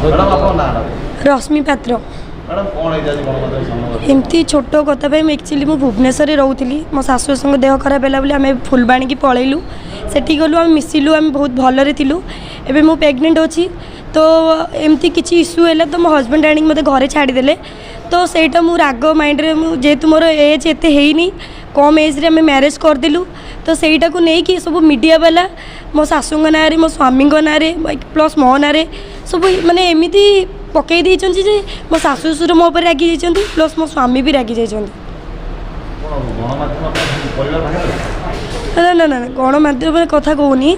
Madam, ଆପଣଙ୍କ ନାଁ? ରଶ୍ମି ପାତ୍ର। Madam, କ'ଣ ହେଇଛି ଆଜି ଗଣମାଧ୍ୟମ ସାମ୍ନାକୁ ଆସିଛି? ଏମିତି ଛୋଟ କଥା ପାଇଁ ମୁଁ ଆକ୍ଚୁଆଲି ମୁଁ ଭୁବନେଶ୍ୱରରେ ରହୁଥିଲି। ମୋ ଶାଶୁ ଶ୍ୱଶୁରଙ୍କ ଦେହ ଖରାପ ହେଲା ବୋଲି ଆମେ ଫୁଲବାଣୀକି ପଳେଇଲୁ। ସେଠି ଗଲୁ, ଆମେ ମିଶିଲୁ, ଆମେ ବହୁତ ଭଲରେ ଥିଲୁ। ଏବେ ମୁଁ ପ୍ରେଗନେଣ୍ଟ ଅଛି, ତ ଏମିତି କିଛି ଇସ୍ୟୁ ହେଲା ତ ମୋ ହଜବେଣ୍ଡ ଆଣିକି ମୋତେ ଘରେ ଛାଡ଼ିଦେଲେ। ତ ସେଇଟା ମୁଁ ରାଗ ମାଇଣ୍ଡରେ, ମୁଁ ଯେହେତୁ ମୋର ଏଜ୍ ଏତେ ହେଇନି, କମ୍ ଏଜ୍ରେ ଆମେ ମ୍ୟାରେଜ୍ କରିଦେଲୁ, ତ ସେଇଟାକୁ ନେଇକି ସବୁ ମିଡ଼ିଆ ବାଲା ମୋ ଶାଶୁଙ୍କ ନାଁରେ, ମୋ ସ୍ୱାମୀଙ୍କ ନାଁରେ, ପ୍ଲସ୍ ମୋ ନାଁରେ ସବୁ ମାନେ ଏମିତି ପକାଇ ଦେଇଛନ୍ତି ଯେ ମୋ ଶାଶୁ ଶ୍ୱଶୁର ମୋ ଉପରେ ରାଗି ଯାଇଛନ୍ତି, ପ୍ଲସ୍ ମୋ ସ୍ୱାମୀ ବି ରାଗି ଯାଇଛନ୍ତି। କ'ଣ ଗଣମାଧ୍ୟମ ଆପଣଙ୍କ ପରିବାର ଭାଙ୍ଗିଦେଲେ? ନା ନା ନା ନା, ଗଣମାଧ୍ୟମ କଥା କହୁନି।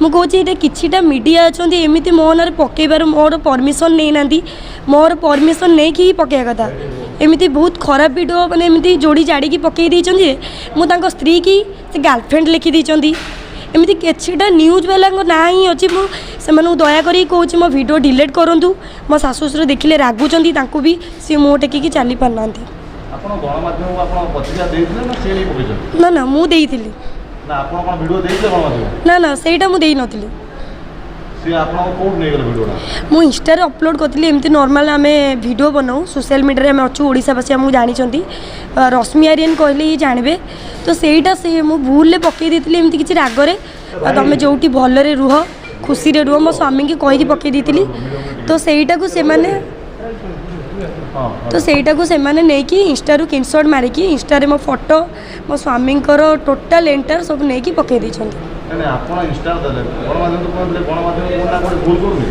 ମୁଁ କହୁଛି ଏଇଟା କିଛିଟା ମିଡ଼ିଆ ଅଛନ୍ତି, ଏମିତି ମୋ ନାଁରେ ପକାଇବାର ମୋର ପରମିସନ୍ ନେଇନାହାନ୍ତି। ମୋର ପରମିସନ୍ ନେଇକି ହିଁ ପକାଇବା କଥା। ଏମିତି ବହୁତ ଖରାପ ଭିଡ଼ିଓ, ମାନେ ଏମିତି ଯୋଡ଼ି ଜାଡ଼ିକି ପକାଇ ଦେଇଛନ୍ତି ଯେ ମୁଁ ତାଙ୍କ ସ୍ତ୍ରୀ କି ସେ ଗାର୍ଲଫ୍ରେଣ୍ଡ ଲେଖିଦେଇଛନ୍ତି। ଏମିତି କିଛିଟା ନ୍ୟୁଜ୍ ବାଲାଙ୍କ ନାଁ ହିଁ ଅଛି। ମୁଁ ସେମାନଙ୍କୁ ଦୟାକରି କହୁଛି, ମୋ ଭିଡ଼ିଓ ଡିଲିଟ୍ କରନ୍ତୁ। ମୋ ଶାଶୁ ଶ୍ୱଶୁର ଦେଖିଲେ ରାଗୁଛନ୍ତି, ତାଙ୍କୁ ବି ସିଏ ମୁହଁ ଟେକିକି ଚାଲି ପାରୁନାହାନ୍ତି। ଆପଣ ଗଣମାଧ୍ୟମକୁ ଆପଣ ପ୍ରତିକ୍ରିୟା ଦେଇଥିଲେ ନା ସେ ନେଇ ପକେଇଛନ୍ତି? ନା ନା, ମୁଁ ଦେଇଥିଲି। ନା, ଆପଣ କ'ଣ ଭିଡ଼ିଓ ଦେଇଥିଲେ ଗଣମାଧ୍ୟମ? ନା ନା, ସେଇଟା ମୁଁ ଦେଇନଥିଲି। ସିଏ ଆପଣଙ୍କ କୋଉଠି ନେଇଗଲେ ଭିଡ଼ିଓଟା? ମୁଁ ଇନଷ୍ଟାରେ ଅପଲୋଡ଼ କରିଥିଲି। ଏମିତି ନର୍ମାଲ୍ ଆମେ ଭିଡ଼ିଓ ବନାଉ, ସୋସିଆଲ ମିଡ଼ିଆରେ ଆମେ ଅଛୁ, ଓଡ଼ିଶାବାସୀ ଆମକୁ ଜାଣିଛନ୍ତି। ରଶ୍ମି ଆରିୟନ କହିଲେ ହିଁ ଜାଣିବେ। ତ ସେଇଟା ସେ ମୁଁ ଭୁଲରେ ପକାଇ ଦେଇଥିଲି ଏମିତି କିଛି ରାଗରେ, ଆଉ ତମେ ଯେଉଁଠି ଭଲରେ ରୁହ, ଖୁସିରେ ରୁହ, ମୋ ସ୍ୱାମୀକି କହିକି ପକାଇ ଦେଇଥିଲି। ତ ସେଇଟାକୁ ସେମାନେ ନେଇକି ଇନଷ୍ଟାରୁ ସ୍କ୍ରିନସଟ୍ ମାରିକି ଇନଷ୍ଟାରେ ମୋ ଫଟୋ, ମୋ ସ୍ୱାମୀଙ୍କର ଟୋଟାଲ୍ ଏଣ୍ଟାୟାର ସବୁ ନେଇକି ପକାଇ ଦେଇଛନ୍ତି। ନାଇଁ ନାଇଁ, ଆପଣ ଇନଷ୍ଟାରେ ଦେଲେ, ଗଣମାଧ୍ୟମ ତ କୁହନ୍ତି, ଗଣମାଧ୍ୟମ କୋଉଠି ନା କୋଉଠି ଭୁଲ କରୁନି?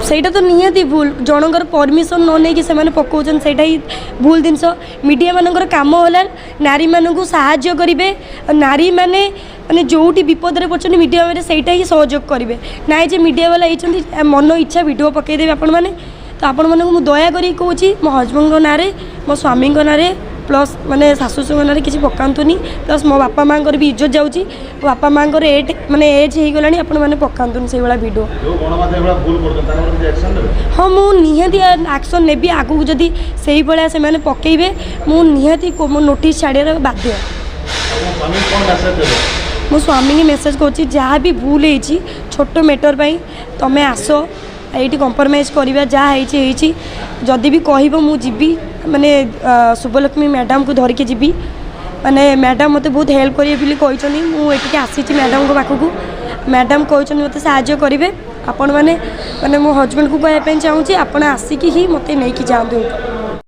ସେଇଟା ତ ନିହାତି ଭୁଲ। ଜଣଙ୍କର ପରମିସନ୍ ନ ନେଇକି ସେମାନେ ପକାଉଛନ୍ତି, ସେଇଟା ହିଁ ଭୁଲ ଜିନିଷ। ମିଡ଼ିଆମାନଙ୍କର କାମ ହେଲା ନାରୀମାନଙ୍କୁ ସାହାଯ୍ୟ କରିବେ। ଆଉ ନାରୀମାନେ ମାନେ ଯେଉଁଠି ବିପଦରେ ପଡ଼ୁଛନ୍ତି, ମିଡ଼ିଆ ମାନେ ସେଇଟା ହିଁ ସହଯୋଗ କରିବେ। ନାଇଁ ଯେ ମିଡ଼ିଆ ବାଲା ହେଇଛନ୍ତି, ମନ ଇଚ୍ଛା ଭିଡ଼ିଓ ପକାଇଦେବେ ଆପଣମାନେ। ତ ଆପଣମାନଙ୍କୁ ମୁଁ ଦୟାକରି କହୁଛି, ମୋ ହଜବେଣ୍ଡଙ୍କ ନାଁରେ, ମୋ ସ୍ୱାମୀଙ୍କ ନାଁରେ, ପ୍ଲସ୍ ମାନେ ଶାଶୁ ଶ୍ୱଶୁରଙ୍କ ନାଁରେ କିଛି ପକାନ୍ତୁନି। ପ୍ଲସ୍ ମୋ ବାପା ମାଆଙ୍କର ବି ଇଜ୍ଜତ ଯାଉଛି। ମୋ ବାପା ମାଆଙ୍କର ଏଜ୍ ମାନେ ଏଜ୍ ହେଇଗଲାଣି, ଆପଣମାନେ ପକାନ୍ତୁନି ସେଇଭଳିଆ ଭିଡ଼ିଓ। ଯେଉଁ ଗଣମାଧ୍ୟମ ଏଭଳିଆ ଭୁଲ କରୁଛନ୍ତି, ତାଙ୍କର କିଛି ଆକ୍ସନ୍ ନେବେ? ହଁ, ମୁଁ ନିହାତି ଆକ୍ସନ୍ ନେବି। ଆଗକୁ ଯଦି ସେଇଭଳିଆ ସେମାନେ ପକାଇବେ, ମୁଁ ନିହାତି ମୋ ନୋଟିସ୍ ଛାଡ଼ିବାର ବାଧ୍ୟ। ଆପଣ ସ୍ୱାମୀଙ୍କୁ କ'ଣ ମେସେଜ୍ ଦେବେ? ମୋ ସ୍ୱାମୀକି ମେସେଜ୍ କରୁଛି, ଯାହା ବି ଭୁଲ ହେଇଛି ଛୋଟ ମେଟର୍ ପାଇଁ, ତମେ ଆସ, ଏଇଠି କମ୍ପ୍ରମାଇଜ୍ କରିବା। ଯାହା ହେଇଛି ହେଇଛି। ଯଦି ବି କହିବ, ମୁଁ ଯିବି, ମାନେ ଶୁଭଲକ୍ଷ୍ମୀ ମ୍ୟାଡ଼ାମକୁ ଧରିକି ଯିବି। ମାନେ ମ୍ୟାଡ଼ାମ୍ ମୋତେ ବହୁତ ହେଲ୍ପ କରିବେ ବୋଲି କହିଛନ୍ତି। ମୁଁ ଏଠିକି ଆସିଛି ମ୍ୟାଡ଼ାମଙ୍କ ପାଖକୁ। ମ୍ୟାଡ଼ାମ୍ କହିଛନ୍ତି ମୋତେ ସାହାଯ୍ୟ କରିବେ। ଆପଣମାନେ ମାନେ ମୋ ହଜବେଣ୍ଡକୁ କହିବା ପାଇଁ ଚାହୁଁଛି, ଆପଣ ଆସିକି ହିଁ ମୋତେ ନେଇକି ଯାଆନ୍ତୁ ଏଇଠୁ।